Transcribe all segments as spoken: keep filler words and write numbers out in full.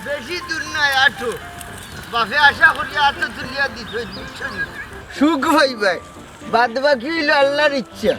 বেশি দূর নায়, আটো। বাপে আশা করি আটো তুলিয়া দিছইন, বুঝছো নি? সুখ পাইবায়, বাদ বাকি অইলো আল্লার ইচ্ছা।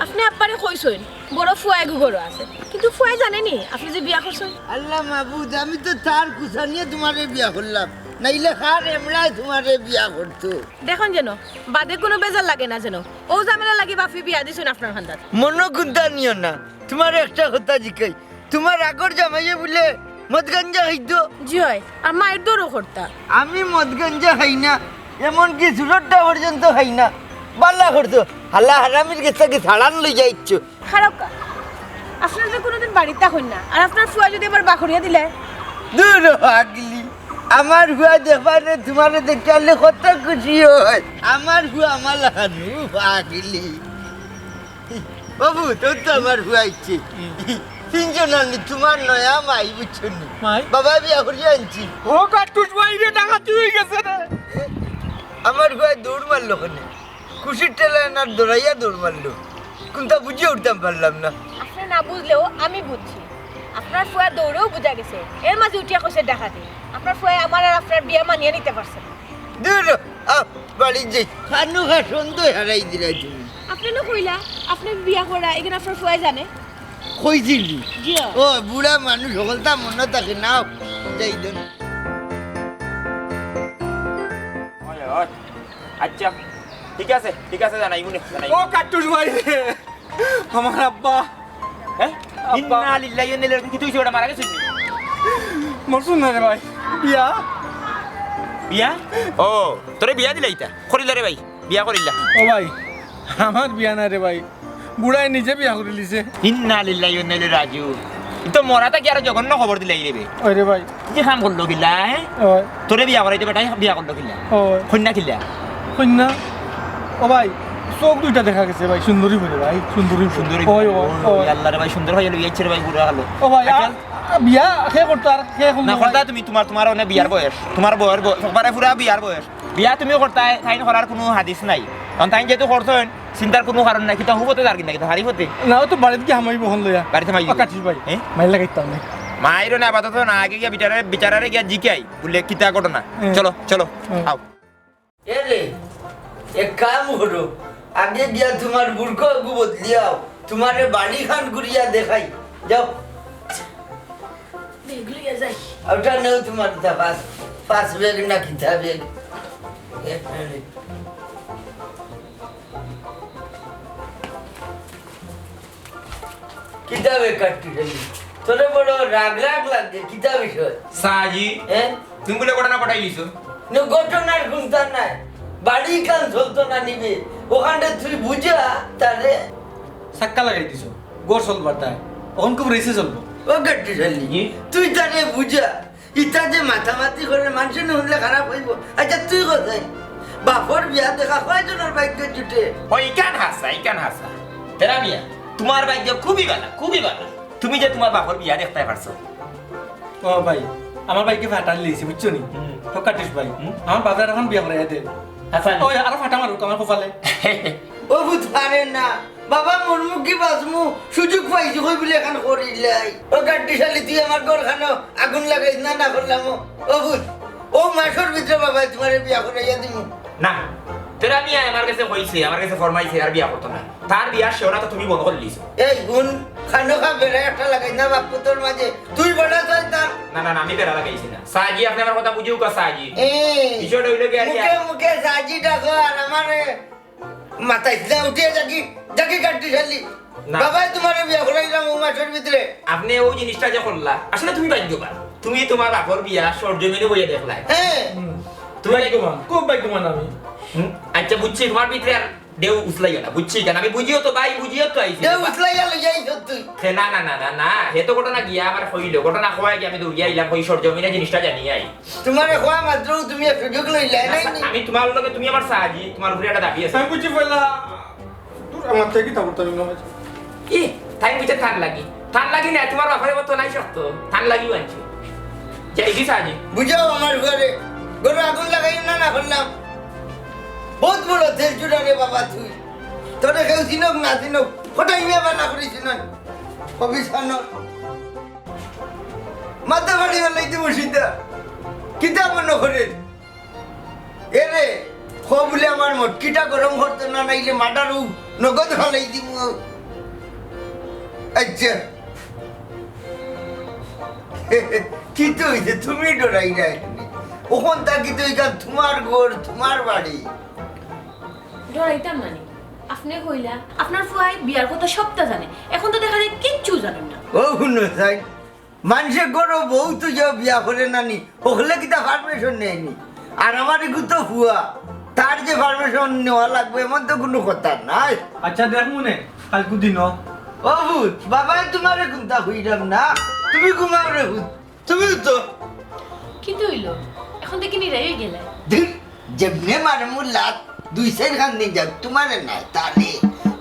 আপনে আব্বারে কইছইন, বড় ফুয়া এগু ঘরো আছে, কিন্তু ফুয়ায় জানে নি আপনে যে বিয়া করছইন? আল্লা মাবুদ, আমি তো তার কুছানিয়ে তুমারে বিয়া করলাম, নাইলে কার এমলায় তুমারে বিয়া করতো? দেখইন যেন, বাদে কুনু বেজার লাগে না যেন। অউ ঝামেলা লাগি বাপে বিয়া দিছইন আপনার কান্দাত। মনো কুন্তা নিও না, তুমারে একটা কথা জিকাই, তুমার আগর জামাইয়ে বুলে মদ গাঞ্জা খাইতো? জি অয়, আর মাইর দরও করতা। আমি মদ গাঞ্জা খাই না, এমনকি চুরুটটা পর্যন্ত খাই না। বালা করছো, হালা হারামির গেছ থাকি ছাড়ান লইয়া আইছো। খারকা, আপনার যে কুনুদিন বাড়িত থাকইন না, আর আপনার ফুয়া যদি আবার বিয়া করিয়া দিলে? দুরো পাগলি, আমার ফুয়া দেখবারে তুমারে দেখিলে কত খুশি অয়। আমার ফুয়া আমার লাখান পাগলি। বাবু, তোর তো আমার ফুয়া আইছে। চিনছো না নি, তুমার নয়া মাই, বুঝছো নি? মাই? বাবায় বিয়া করিয়া আনছি। ও কাট্টুস মাই রে, ডাকাতি অইগেছে রে। আমার ফুয়ায় দৌড় মারলো কেনে? খুশির ঠেলায় না দৌড়াইয়া দৌড় মারলো। কুন্তা বুঝিয়া উঠতাম পারলাম না। আপনে না বুঝলেও আমি বুঝছি। আপনার ফুয়া দৌড়েও বুঝা গেছে। এর মাঝে উঠিয়া কইছে ডাকাতি। আপনার ফুয়ায় আমার আর আপনার বিয়া মানিয়া নিতা পারছে না। দুরো, আও, বাড়িত যাই। খানু খা সন্দেহ হারাই দিলা তুমি। আপনে না কইলা, আপনে বিয়া করা, ইখান আপনার ফুয়ায় জানে? কইছিলি? জি। ও, বুড়া মানুষ, হকলতা মনো থাকে না। যাই দেন। অয়, অয়। আচ্ছা, ঠিক আছে, ঠিক আছে, জানাইমুনে, জানাইমুনে। ও কাট্টুস ভাই রে, আমার আব্বা। হ্যাঁ? আব্বা। ইন্না লিল্লাহি ওয়া ইন্না ইলাইহি রাজিউন। কিতা অইছে, ওটা মারা গেছে নি? মরছইন না রে ভাই। বিয়া? বিয়া? ও, তোরে বিয়া দিলাইতা? করিলা রে ভাই, বিয়া করিলা। ও ভাই, আমার বিয়া না রে ভাই, বুড়ায় নিজে বিয়া করিলিছে। ইন্না লিল্লাহি ওয়া ইন্না ইলাইহি রাজিউন। ই তো মরা থাকি আরো জঘন্য খবর দিলাই রে বে। ওই রে ভাই। কি কাম করলো কিলা, হ্যাঁ? ওই। তোরে বিয়া করাইতে বেটায় বিয়া করলো কিলা? ওই। কইন্যা কিলা? কইন্যা? ও ভাই, চউখ দুইটা দেখা গেছে ভাই, সুন্দরী বলে ভাই, সুন্দরী বলে। সুন্দরী? ওই, ওই, ওই, ওই। আল্লাহ রে ভাই, সুন্দর ভাই লইয়া আইছে রে ভাই, বুড়া কালো। ও ভাই, আচ্ছা। আ, আ, বিয়া কে করতো আর কে করতো না ভাই? করতা তুমি, তুমার, তুমার অনে বিয়ার বয়স, তুমার বয়স, ব-, একবারে পুরা বিয়ার বয়স। বিয়া তুমি করতায়, তাইন করার কুনু হাদিস নাই। কারণ তাইন যেহেতু করছইন, চিন্তার কুনু কারণ নাই। কিতা হুবতে যার কিনা, কিতা হারি হতে? না, ও তো বাড়িত গিয়া হামাইবো হন লইয়া। বাড়িত হামাইবো? ও কাট্টুস ভাই, হ্যাঁ? মাইর লাগাইতাম না। মাইরও না, আপাতত না, আগে গিয়া বিচারারে, বিচারারে গিয়া জিকাই, বুলে কিতা ঘটনা। হ্যাঁ। চলো, চলো, হ্যাঁ। আও। এ রে, এক কাম করো, আগে গিয়া তুমার বুরকা অগু বদলিয়াও, তুমারে বাড়িখান ঘুরিয়া দেখাই। যাও। ব্যাগ লইয়া যাই। ওটা নেও তুমার তা পাঁচ, পাঁচ ব্যাগ না কিতা ব্যাগ। এ, এ রে। কিতা বে কাট্টুস আলী? তোরে বড় রাগ রাগ লাগে, কিতা বিষয়? সাজি, হ্যাঁ? তুমি বুলে ঘটনা ঘটাই দিছো। না, ঘটনার কুন্তা নাই। বাড়িখান চলতো না নি বে। অখানটা তুই বুঝা, তারে। সাক্কা লাগাই দিছো। ঘর চলবার তাই। অখন খুব রেসে চলবো। ও কাট্টুস আলী, জি? তুই তারে বুঝা। ইতা যে মাতামাতি করে, মানষে না হুনলে খারাপ অইবো। আচ্ছা, তুই কছাইন? বাপর বিয়া দেখা কয়জনর ভাগ্যে জুটে? ও, ইখান হাছা, ইখান হাছা। তেরা মিয়া, তুমার ভাগ্য খুবই ভালা, খুবই ভালা। তুমি যে তুমার বাপর বিয়া দেখতায় পারছো। ও ভাই, আমার ভাইকে ফাটাল লিছি, বুঝছো নি? হুম। ও কাট্টুস ভাই, হুম? আমার বাপরে অখন বিয়া করাইয়া দে। আচ্ছা। ওই, আরো ফাটা মারুক আমার কপালে। ও বুঝ পারে না। বাবা, মরমু কি বাঁচমু, সুযোগ পাইছি কই বুলে এখান করিলাই। ও কাট্টুস আলী, তুই আমার ঘরখানো আগুন লাগাইস না, না করলাম ও। ও বুঝ, ও মাসর ভিতরে বাবায় তুমারে বিয়া করাইয়া দিমু। না, তেরা মিয়া আমার গেছে কইছে, আমার গেছে ফরমাইছে, আর বিয়া করতো না। তার বিয়ার শেওরা তো তুমি বন্ধ করিলিছো। এই হুন, খানো খা বেড়া একটা লাগাইস না বাপ পুতর মাঝে। তুই বেড়া শয়তান। না, না, না, আমি বেড়া লাগাইছি না। সাজি, আপনে আমার কথা বুঝিউক্কা, সাজি। এই, বিষয়টা অইলো কি, আর কি? মুখে মুখে সাজি ডাকো আর আমারে মাতাইস না, উঠিয়া যাগি, যাগি কাট্টুস আলী। না। বাবায় তুমারে বিয়া করাইলাম ও মাসর ভিতরে। আপনে ও জিনিসটা যে করলা, আসলে তুমি ভাগ্যবান। তুমি তুমার বাপর বিয়া সরজমিনে বইয়া দেখলায়। হ্যাঁ। হুম। তুমি ভাগ্যবান, খুব ভাগ্যবান আমি। হুম? আচ্ছা, বুঝছি, তুমার ভিতরে আর ঢেউ উছলাইও না, বুঝছি কেন? আমি বুঝিও তো ভাই, বুঝিও তো আইছি। ঢেউ উছলাইয়া লইয়া আইছস তুই। হে, না, না, না, না, না, হে তো ঘটনা গিয়া আমার কইলো, ঘটনা কওয়া গিয়া আমি দৌড়িয়া আইলাম, কই সরজমিনে জিনিসটা জানিয়া আই। তোমারে কওয়া মাত্র তুমি এক সুযোগ লইলায়, না, নাই নি? আমি তোমার লগে, তুমি আমার সাহায্যি, তোমার উপরে একটা দাবি আছে। আমি বুঝছি পয়লা, দূর, আমার থেকে কিতা করতে আমি মনে হয়। ই, তাই বুঝে থান লাগি, থান লাগি না, তোমার বাপরে মতো নাই শক্ত, থান লাগি আনছি। যাই কি সাহায্যি? বুঝাও আমার ঘরে, ঘরে আগুন লাগাই না, না করলাম। বহুত বড় তেল চুরা রে বাবা তুই। তোরে কেউ চিনক না চিনক, ফটাই মিয়া বানা করিস না। অফিস আনো। মাথা ফাটি ফেলাই দিব সিধা। কিতা মনে করে? এরে, খ বুলে আমার মটকিটা গরম করতো না, নাইলে মার্ডারও নগদ ফালাই দিব। আচ্ছা। কিতা অইছে? তুমি ডরাই না এখানে। ওখান থাকি তো এখান তোমার ঘর, তোমার বাড়ি। ডরাইতাম না নি। আপনে কইলা, আপনার ফুয়ায় বিয়ার কথা সবটা জানে। এখন তো দেখা যায় কিচ্ছু জানেন না। ও হুনো চাই, মানষে ঘরো বউ তো যাও বিয়া করে না নি, হকলে কিতা পারমিশন নেয়নি? আর আমার এগু তো ফুয়া, তার যে পারমিশন নেওয়া লাগবে এমন তো কোনো কথা নাই। আচ্ছা, দেখ মনে, কালকু দিন। ও ভূত, বাবায় তোমারে কুন্তা কইরাম না, তুমি ঘুমাও রে ভূত। তুমি তো কিতা অইলো? এখন দেখি নিরাই অই গেলে। ধুর, যেমনে মারমু লাত, দুই চাইর খান দিন যাক, তোমারে নায়, তারে।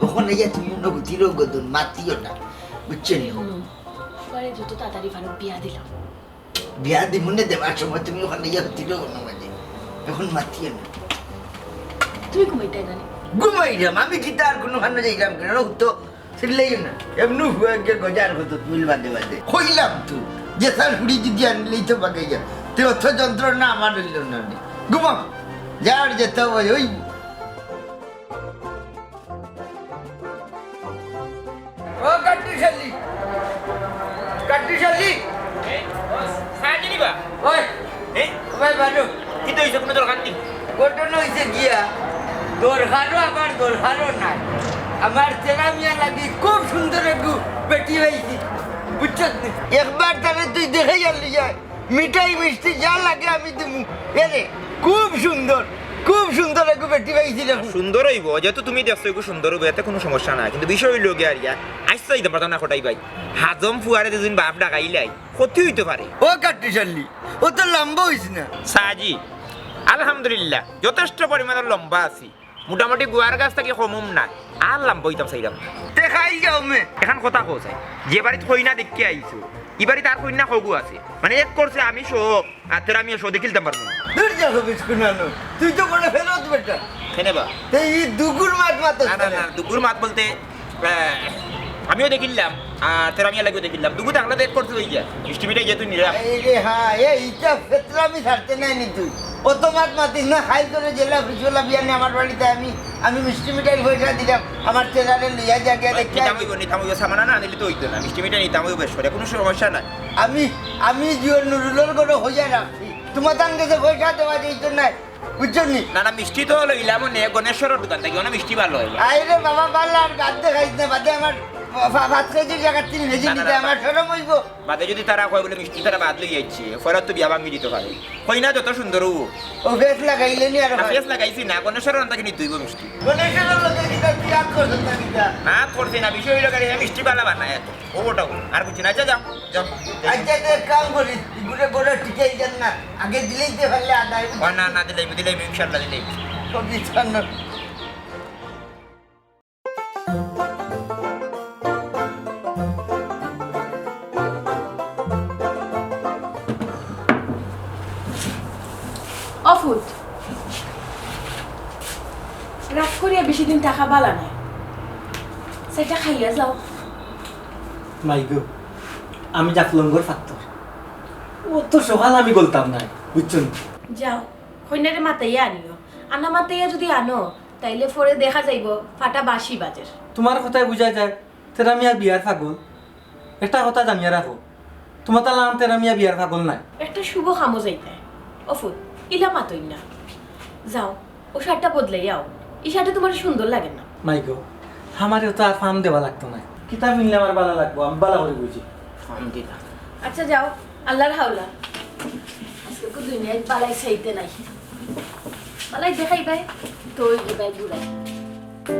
ওখানে গিয়া তুমি অন্য গুতিরও গদন, মাতিও না। বুঝছো নি? হুনো, পরে যত তাড়াতাড়ি পারো বিয়া দিলাম। বিয়া দিমুনে দেওয়ার সময় তুমি ওখানে গিয়া গুতিরও গদন মাঝে। এখন মাতিও না। তুমি ঘুমাইতায় না নি? ঘুমাইরাম, আমি কিতা আর কোনো খানো যাইরাম কেনে? ও তো চিল্লাইও না। এমনু হুয়াকে গজার হতো তুইল বাদে বাদে। কইলাম তো, যে তার হুড়ি যদি আনলেই তো বাগে যা। তে অত যন্ত্রণা আমার অইল না রে। ঘুমাও। যার যেতে হয়, ওই। ও কাট্টুশালি। কাট্টুশালি। সাহায্য নিবা? ওই। এই? ও ভাই, বাজো। কিতা অইছে? কোনো দরকার নি? ঘটনা অইছে গিয়া, দরকারও আমার দরকারও নাই। আমার তেরা মিয়া লাগি খুব সুন্দর একটু বেটি পাইছি, বুঝছস নি? একবার তারে তুই দেখে গেলি যায়, মিঠাই মিষ্টি যা লাগে আমি দিমু। এরে, খুব সুন্দর, খুব সুন্দর একটু বেটি পাইছি রে। সুন্দর অইবো, যেহেতু তুমি দেখছো এগু সুন্দর অইবো, এতে কোনো সমস্যা নাই। কিন্তু বিষয় অইলো গিয়া আর ইয়া, আইসা দিতাম পারতাম না কটাই ভাই। হাজম ফুয়ারে দুদিন বাপ ডাকাইলাই, ক্ষতি অইতে পারে। ও কাট্টুশালি, ও তো লম্বা অইস না। সাহায্যি, আলহামদুলিল্লাহ, যথেষ্ট পরিমাণর লম্বা আছি। মোটামুটি গুয়ার গাছ থাকি কমুম না, আর লম্বা অইতাম চাইরাম না। তে খাই যাও মে। এখন কথা কও চাই, যে বাড়িত কইনা দেখতে আইছো, ই বাড়িত আর কইনা কগু আছে? মানে এক করছে আমি সহ, আর তেরা মিয়া সহ দেখিলতাম পারবো না। দূর যা হবিস কুনানো, তুই তো বড় ফেরত বেটা। কেনে বা? তে ই দুগুর মাত মাত না, না, না, দুগুর মাত বলতে আহ, আমিও দেখিলাম, আর তেরা মিয়া লাগিও দেখিলাম। দুগু থাকলে তো এক করতে অই যায়। মিষ্টি মিঠাই যেহেতু নিলাম। এই রে, হ্যাঁ, এই ইটা ফেতরা আমি ছাড়তে নাই নি তুই। অত মাত মাতিস না, খাই করে জেলা ফিসলা বিয়ানে আমার বাড়িতে আমি, আমি মিষ্টি মিঠাই পয়সা দিলাম, আমার তেরারে লইয়া যা গিয়া দেখতে নিতাম আয়। অইবো, নিতাম অইবো, সামানা না নিলে তো অইতো না। মিষ্টি মিঠাই নিতাম অইবো বেশ করে, কোনো সমস্যা নাই। আমি, আমি জিও নুরুলর করে হইয়া রাখছি। তোমার তান গেছে পয়সা দেওয়া যাইতো না। বুঝছো নি? না, না, মিষ্টি তো লইলাম অনে গণেশ্বরর দোকান থাকি, অনে মিষ্টি ভালা অয়। আরে বাবা, বালা আর গাত দেখাইস না, বাদে আমার ফা-, ফা-, পাঁচ কেজির জাগাত তিন কেজি না, না, নিতে না, আমার শরম অইবো। বাদে যদি তারা কয় বুলে মিষ্টি তারা বাদ লই আইছে, ফেরত তো বিয়া ভাঙি দিতে পারে। কইনা যত সুন্দর অউ। ও ফেস লাগাইলে নি আর না, হয়? ফেস লাগাইছি না, গণেশ্বরর দোকান থাকি নিতে অইবো মিষ্টি। গণেশ্বরর লগে কিতা তুই আত করছস না কিতা? না, আত করছি না, বিষয় অইলো গিয়া মিষ্টি ভালা বানায়। ও ওটাও। আর কিছু না, আচ্ছা, যাও, যাও। আচ্ছা, তো এক কাম করি, ইগুরে বড় টিকে যান না। আগে দিলেই তো পারলে আদায়। ও না, না, দিলাই, দিলাই, ইনশাআল্লাহ দিলাই। কবি ছাড় না। অফুত, রাগ করিয়া বেশি দিন থাকা বালা নায়। সেটা খাইয়া যাও। মাই গো, আমি জাফলঙ্গর ফাত্তর। অত সকাল আমি গলতাম নায়, বুঝছো নি? যাও, কইনারে মাতাইয়া আনিও। আনা মাতাইয়া যদি আনো, তাইলে পরে দেখা যাইবো ফাটা বাঁশি বাজের। তোমার কথায় বুঝা যায়, তেরা মিয়া বিয়ার পাগল। একটা কথা জানিয়া রাখো, তোমার তালা আনতে আমি আর বিয়ার পাগল নাই। একটা শুভ কামো যাইতায়। অফুত, ইলা মাতইন না। যাও, ও শার্টটা বদলাই আও। ই শার্টে তোমার সুন্দর লাগে না। মাই গো, আমারে তো আর ফাম দেওয়া লাগতো না। কিতা পিনলে আমার বালা লাগবো, আমি বালা করি বুঝি। ফাম দিবা। আচ্ছা যাও, আল্লাহর হাওলা। আজকে কো দুনিয়াত বালাই চাইতে নাই। বালাই দেখাই ভাই, তো ওই ভাই বুড়াই। মা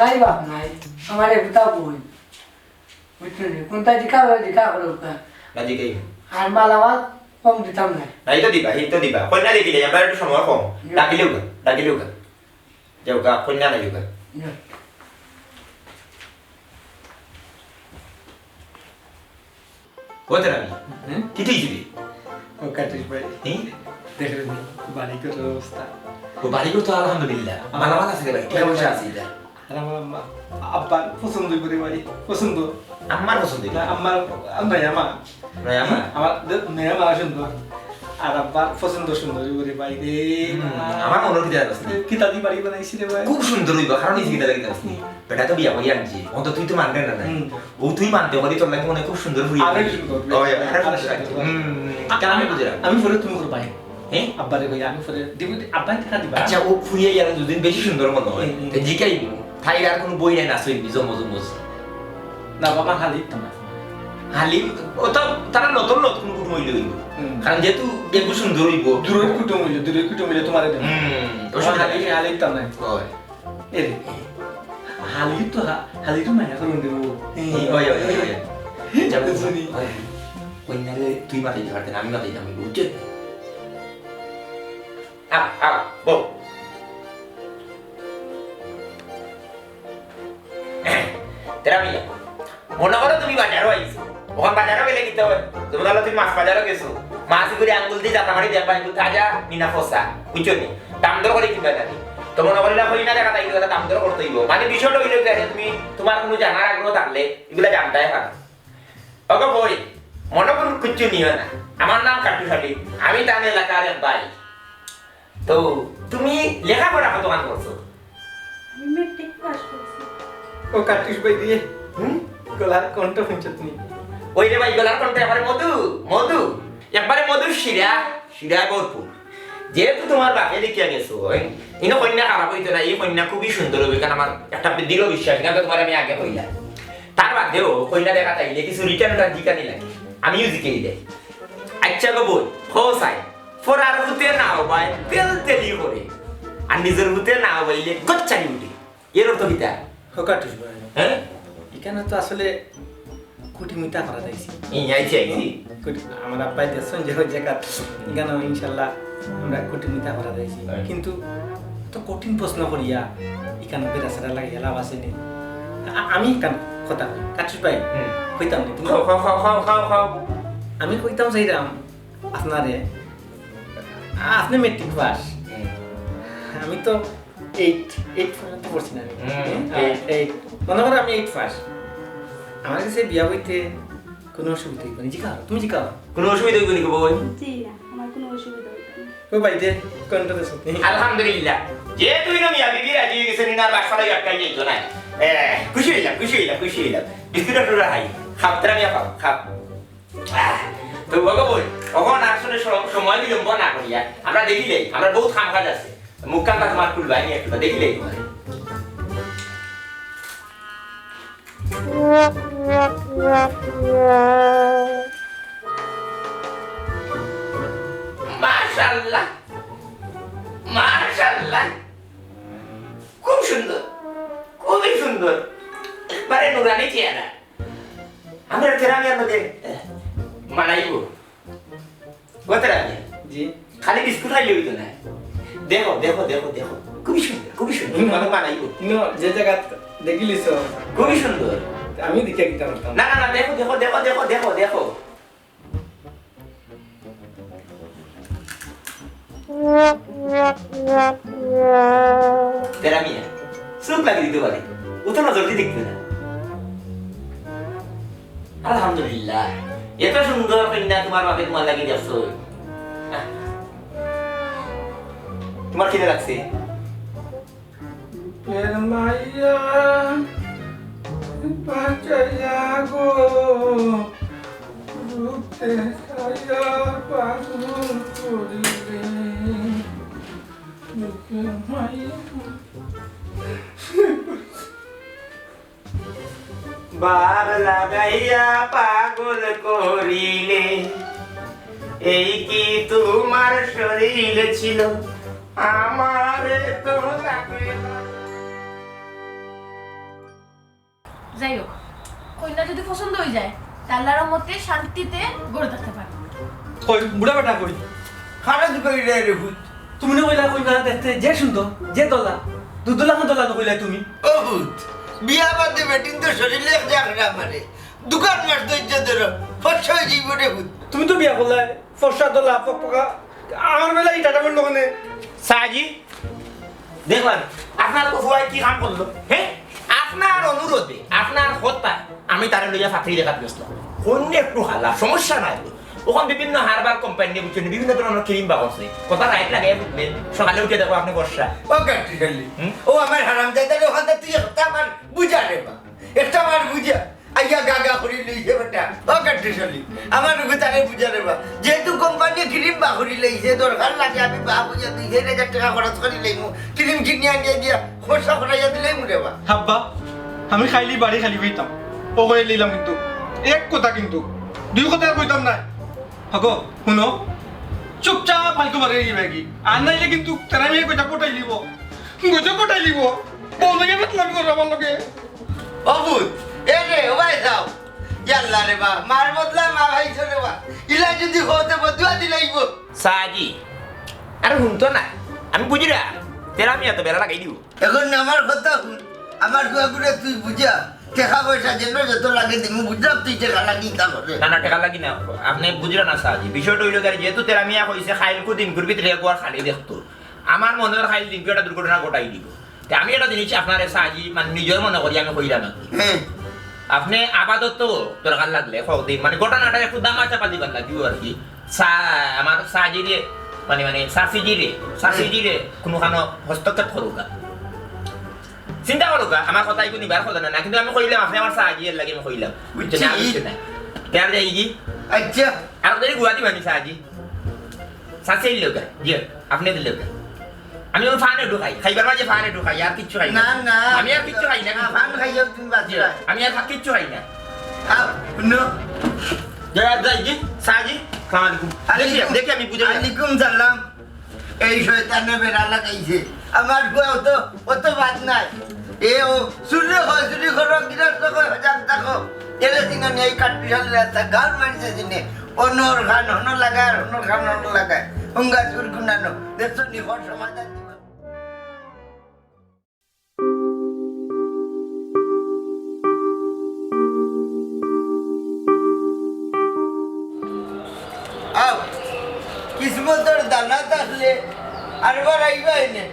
নাই, বাপ নাই, আমার এগুতা বই। বুঝছো নি? কোনটা জিকা করে, জিকা করে ওটা। না জিকাই। আর মালামাল কম দিতাম না। না, এই তো দিবা, এই তো দিবা। কইন্যা দেখিলে, আমরা একটু সময় কম। জি। ডাকিলেও গা, ডাকিলেও গা। যাও গা, কইন্যা নাই গা। জি। ও তেরা আমি। হুম? কি তুই দিবি? ও কাটিস ভাই। হুম? দেখলেন নি, বাড়ি ঘরর অবস্থা। ও বাড়ি ঘর তো আলহামদুলিল্লাহ। আমার মালামাল আছে রে ভাই, টেকা পয়সা আছে এটা। আর আমার আম্মা, আব্বার পছন্দ করে ভাই, পছন্দ। আম্মার পছন্দ না, করে? আম্মার, আম্মাই আমার। নয় আমার? আমার দে-, মেয়ে আমার সুন্দর। আর আব্বার পছন্দ সুন্দর করে ভাই রে। হুম, আমার মনে হয় কিতা জানোস নি? কিতা দি বাড়ি বানাইছি রে ভাই? খুব সুন্দর হইব, কারণ এই যে কিতা লাগে জানোস নি? বেটা তো বিয়া করি আনছি, অন্ত তুই তো মানরে না, না। হুম। ও তুই মানতে পারি, তোর লাগে মনে হয় খুব সুন্দর ফুরিয়ে আরো যাবে। সুন্দর। ওই, আরো আরো সুন্দর সুন্দর। লাগবে। হুম, কারণ আমি বুঝলাম। আমি পরে তুমি করবাই। হ্যাঁ? আব্বারে কই, আমি পরে দিব, আব্বাই টাকা দিবা। আচ্ছা, ও ফুরিয়ে গেলে দুদিন বেশি সুন্দর মনে হয়। হুম, হুম। তো জিকাই, থাইর আর কোনো বই নাই, না সইবি, জমজ, জমজ। না বাবা, হালি তো না। হালি, ও তো তারা নতুন নতুন কুটুম হইলে হইব। হুম। কারণ যেহেতু একটু সুন্দর হইব। দূরের কুটুম হইলে, দূরের কুটুম হইলে তোমার দেব। হুম, ও আমার সময় হালি, হালি তো নাই। হয়। এরে, হালি তো হা-, হালি তো মায়া করুন দেবো। এই, ওই, ওই, ওই, ওই। যাবো। বুঝলি? ওই, কইন্যারে তুই মাতাইতে পারতে না, আমি মাতাইতাম, বুঝছো? আ, আ, বউ। তেরা মিয়া, মনে করো তুমি বাজারো আইছো, ওখান বাজারো গেলে কিতা হয়? যেমন ধরো তুমি মাছ বাজারো গেছো, মাছ করে আঙ্গুল দিয়ে জাতা মারি দেখবা, এগুলো তাজা নি না ফসা, বুঝছো নি? দাম দর করে কিনবা জানি। তো মনে করি না, করি না দেখা তাই দাম দর করতে হইব। মানে বিষয়টা হইলো কি, আরে তুমি তোমার কোনো জানার আগ্রহ থাকলে এগুলা জানতাই পারো। ওগো বই, মনে করুন কিচ্ছু নিও না। আমার নাম কাট্টুশ আলী, আমি তান এলাকার এক ভাই। তো তুমি লেখাপড়া কতখান করছো? আমি মেট্রিক পাস করছি। ও কাট্টুশ ভাই দিয়ে, হুম? গলার কণ্ঠ শুনছো তুমি? ওই রে ভাই, গলার কণ্ঠ একবারে মধু, মধু। একবারে মধু শিরা, শিরায় ভরপুর। যেহেতু তোমার বাপে দেখিয়া গেছো, ওই, ইনো কইন্যা খারাপ হইতো না, এই কইন্যা খুবই সুন্দর হবে, কারণ আমার একটা দৃঢ় বিশ্বাস, কারণ তোমার আমি আগে কইলাম। তার বাদেও কইন্যা দেখা তাইলে কিছু return ওটা জিকানি লাগে, আমিও জিকে দিলে। আচ্ছা গো বই, খো সাই, ফরার হুতে না হবায় তেল তেলি করে, আর নিজের হুতে না হবাইলে গচ্চানি উঠে। এর অর্থ কিতা? ও কাট্টুশ ভাই। হ্যাঁ? এখানে তো আসলে কুটিমিতা করা যাইছে। এই আইছে, আইছে। কুটি-, আমার আব্বাই দেখছেন যে ওই জায়গা, এখানে ইনশাল্লাহ আমরা কুটিমিতা করা যাইছে। হ্যাঁ। কিন্তু তো কঠিন প্রশ্ন করিয়া এখানে বেড়াছেড়া লাগিয়া লাভ আছে নি। আ-, আমি এখানে কথা কই, কাট্টুশ ভাই, হুম। কইতাম না, কিন্তু খাও, খাও, খাও, খাও, খাও, খাও। আমি কইতাম চাইরাম আপনারে, আপনি মেট্রিক পাস। হুম। আমি তো এইট, এইট পর্যন্ত পড়ছি না আমি। হুম, হ্যাঁ, এইট। এইট। মনে করো আমি এইট পাস। আমার কাছে বিয়া বইতে কোনো অসুবিধা হইব না। জিকাও, তুমি জিকাও। কোনো অসুবিধা হইব না গো বই? জি না, আমার কোনো অসুবিধা হইব না। ও ভাই দে, কণ্ঠ দে সত্যি। আলহামদুলিল্লাহ। যে তুই না মিয়া বিবি রাজি হয়ে গেছে, নিনার বাসা লাগে আটকাই যাইতো না। এ, খুশি হইলাম, খুশি হইলাম, খুশি হইলাম। বিস্কুট একটু রাখাই। খাও, তারা মিয়া খাও, খাও। আহ, তো বাবা বই, তখন আসলে স-, সময় বিলম্ব না করিয়া আমরা দেখিলেই, আমরা বহুত কাম কাজ আছে। মুখখান তোমার খুলবাই নিয়ে একটু দেখিলেই তোমার। মাশাআল্লাহ, মাশাআল্লাহ, খুব সুন্দর, খুবই সুন্দর, একবারে নুরানি চেহারা। আমরা তেরামিয়ার মধ্যে মানাইব। ও তেরামিয়া। জি। খালি বিস্কুট খাইলে হইতো না। দেখো, দেখো, দেখো, দেখো। খুবই সুন্দর, খুবই সুন্দর। হুম। তোমাকে মানাইব। ইনো যে জায়গা দেখিলিছ। খুবই সুন্দর। আমি দেখে কিতা করতাম। না, না, না, দেখো, দেখো, দেখো, দেখো, দেখো, দেখো। তেরা মিয়া, চোখ লাগিয়ে দিতে পারে, ও তো নজর দিয়ে দেখবে না। আলহামদুলিল্লাহ, এত সুন্দর কইন্যা তুমার বাপে তুমার লাগি দেখছইন। তুমার খিদা লাগছে? এর মাইয়া বাঁচাইয়া গো, রূপে ছায়া পাগল করিলে। এর মাইয়া। ভাব লাগাইয়া পাগল করিলে, এই কি তুমার শরীর ছিল? আমারে তো লাগে না। যাই হোক, কইন্যা যদি পছন্দ অই যায়, তে আল্লার রহমতে শান্তিতে ঘরে থাকতে পারবো। কই, বুড়া বেটা কই? খারাপ করি রে, রে ভূত। তুমি না কইলা কইন্যা দেখতে যে সুন্দর, যে দলা, দুধলা না দলা না কইলা তুমি? ও ভূত, বিয়া বাদে বেটিন তো শরীরে এক জাগরা মারে। দুকান মাস ধৈর্য ধরো, ফর্সা অই যাইবো রে ভূত। তুমি তো বিয়া করলায়, ফর্সা দলা, ফকফকা, আমার বেলা ইটা টাটা বললো কেনে? সাজি, দেখলাম, আপনার তো ফুয়ায় কি কাম করলো, হ্যাঁ? আপনার অনুরোধে, আপনার কথা, আমি তারে লইয়া ফাত্রি দেখাত গেছিলাম। কোন একটু হালা, সমস্যা নাই। ওখান বিভিন্ন হারবার কোম্পানি নিয়ে বুঝছেন, বিভিন্ন ধরনের ক্রিম বার করছে। কথা রাইট লাগে, বুঝলেন? সকালে উঠে দেখো আপনি বর্ষা। ও গাট্টি শালি, হুম? ও আমার হারামজাদা রে, ওখান থেকে তুই একটা আমার বুঝা রে বা, একটা আমার বুঝা। আইয়া গাগা করি লইছে বেটা। ও গাট্টি শালি, আমার রুগী তারে বুঝা রে বা। যেহেতু কোম্পানি ক্রিম বার করি লইছে, দরকার লাগে আমি বা বুঝা দুই চাইর হাজার টেকা খরচ করি লইমু। ক্রিম কিনিয়া আনিয়া দিয়া খরচা করাইয়া দিলাইমু রে বা। হাব্বা, আমি খাইলি বাড়ি খালি পাইতাম। ও কইয়া লইলাম কিন্তু। এক কথা কিন্তু। দুই কথা আর কইতাম না। হগো, হুনো। চুপচাপ ফালতু বাড়ি যাইবা কি? আর নাইলে কিন্তু তেরা মিয়া কইটা পটাই লিব। কইটা পটাই লিব। বউ লগে বেতলামি করো আমার লগে। ও ভূত, এ রে, ও ভাই যাও। ইয়াল্লা রে বা, মার বদলা মা ভাই চলে বা। ইলা যদি হতে বদুয়া দিলাইব। সাজি, আরে হুনতো না, আমি বুঝি না, তেরা মিয়া তো বেড়া লাগাই দিব। এখন আমার কথা হুন, আমার ফুয়াগুরে তুই বুঝা, টেকা পয়সা যেন যত লাগে দিমু, বুঝলাম তুই টেকা লাগি তা করে। না, না, টেকা লাগি না, আপনি বুঝলেন না সাজি। বিষয়টা হইল কি, যেহেতু তেরা মিয়া কইছে, খাইল কু দিন করবি, তেরা কুয়ার খালি দেখতো। আমার মনে হয় খাইল দিন একটা দুর্ঘটনা ঘটাই দিব। তে আমি একটা জিনিস আপনারে সাজি, মানে, নিজের মনে করি আমি কইলাম আর কি। হ্যাঁ। আপনি আপাতত দরকার লাগলে কতদিন, মানে, ঘটনাটা একটু দামা চাপা দিবার লাগবে আর কি। সা-, আমার সাজিরে, মানে, মানে, সাসিজিরে, সাসিজিরে কোনো কানো হস্তক্ষেপ করুক না। চিন্তা করুক না, আমার কথা একটু নিবার কথা না, না, কিন্তু আমি কইলাম, আপনি আমার সাজি এর লাগি আমি কইলাম। বুঝছেন না, জি। বুঝছেন না। তে আর যাই কি? আচ্ছা। আর যদি গুয়াহাটি বানি সাজি। সাসি এর লোক, জি, আপনি এর লোক। আমি ওই ফান একটু খাই, খাইবার মাঝে ফান একটু খাই, আর কিচ্ছু খাই না। না, না। আমি আর কিচ্ছু খাই না, না, কিন্তু ফান খাইও তুমি বাঁচি জি, না। আমি আর কিচ্ছু খাই না। আ, no। যাই, আর যাই, জি, সাজি, সালাম আলাইকুম। দেখি, আলাইকুম। দেখি আমি বুঝে যাই। আলাইকুম সালাম। এই শয়তানে বেড়া লাগাইছে। আমার ফুয়া অত, অত বাদ নাই। এ ও চুরে হয়, চুরি করো, গিরস্ত হয়, হজাগ থাকো। এরে দিন আমি এই কাঠবিশাল রাস্তা গাল মারিছে দিনে। অনর খান হন লাগায়, আর অনর খান হন লাগায়। হুঙ্গা চুর গুনানো। দেখছো নি, হর সমাধান দিবা। আও, কিসমতর দানা থাকলে আরবার আইবা এনে,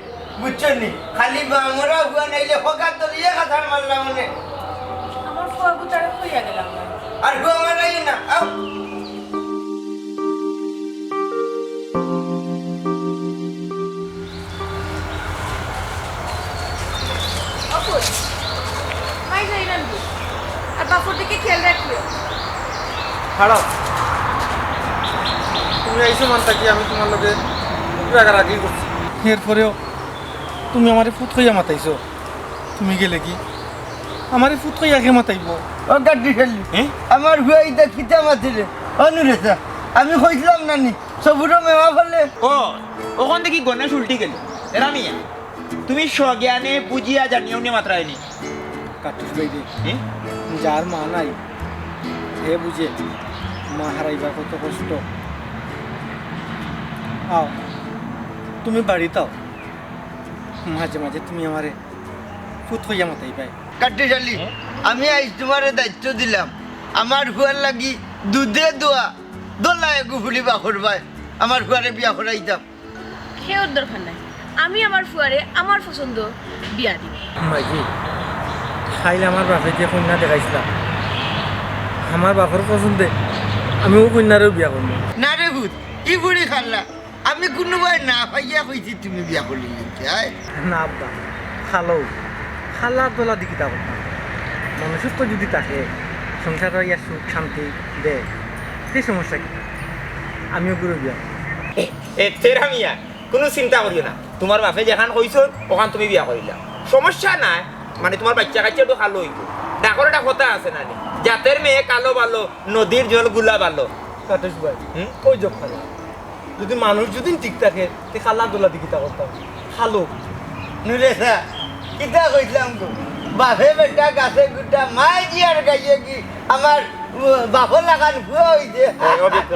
বুঝছো নি? খালি বামরা হুয়া নাইলে ফোকা ধরিয়ে খাতার মারলাম অনে। আমার ফুয়া গুতারে কইয়া গেলাম না। আর হুয়া মারাই না, আও। অপুত, মাই যাই রাখবি। আর বাপর দিকে খেয়াল রাখিও। খারাপ। তুমি আইছো মান থাকি আমি তোমার লগে একটু রাগারাগি করছি। এরপরেও তুমি আমারে ফুত কইয়া মাতাইছো। তুমি গেলে কি? আমারে ফুত কইয়া কে মাতাইবো? ও গাড্ডি ফেললি। হ্যাঁ? আমার হুয়া ইতা কিতা মাতিলে? অনুরেসা, আমি কইছিলাম না নি? সবুরও মেওয়া ফলে। ও, ওখান থেকে গণেশ উল্টি গেল। এরা মিয়া, তুমি স্বজ্ঞানে বুঝিয়া জানিও নি মাত্রায় নি। কাটুস ভাই রে, হুম? যার মা নাই, হে বুঝে মা হারাইবা কত কষ্ট। আও, তুমি বাড়িত আও, মাঝে মাঝে তুমি আমারে ফুত কইয়া মাতাইবায়। কাটুস আলী, হুম? আমি আইজ তোমারে দায়িত্ব দিলাম, আমার ফুয়ার লাগি দুধে দোয়া দোলা এগু ফুলি বাখর বায়, আমার ফুয়ারে বিয়া করাইতাম। হেওর দরকার নাই, আমি আমার ফুয়ারে আমার পছন্দ বিয়া দিমু। মাইজি, খাইল আমার বাপে যে কন্যা দেখাইছিলাম, আমার বাপর পছন্দে আমি অউ কইন্যারেউ বিয়া করমু। না রে পুত, ই বুড়ি খাল্লা, আমি কুনুবায় না পাইয়া কইছি তুমি বিয়া করিলিতে, আয়। না আব্বা, খালো, খাল্লার দলা দি কিতা করতাম? মনুষ্যত্ব যুদি থাকে, সংসারো আইয়া সুখ শান্তি দেয়, তে সমস্যা কিতা? আমি অগুরে বিয়া করমু। এ, তেরা মিয়া, কুনু চিন্তা করিও না। তুমার বাপে যেখান কইছইন, অখান তুমি বিয়া করিলাও। সমস্যা নাই, মানে তুমার বাইচ্চা কাইচ্চা একটু কালো অইবো। ডাকর একটা কথা আছে না নি? জাতের মেয়ে কালো ভালো, নদীর জল গুলা ভালো। কাটেশ ভাই, হুম? অউ জব খালো। যুদি মানুষ যুদি ঠিক থাকে, তে খাল্লার দলা দি কিতা করতাম? খালো। নুরে স্যার, কিতা কইছলাম গো? বাপে বেটা গাছে গুটা, মায় জিয়ার গাইয়ে কি আমার, উ, বাপর লাখান পুয়া অইছে। ওই অভিজ্ঞ।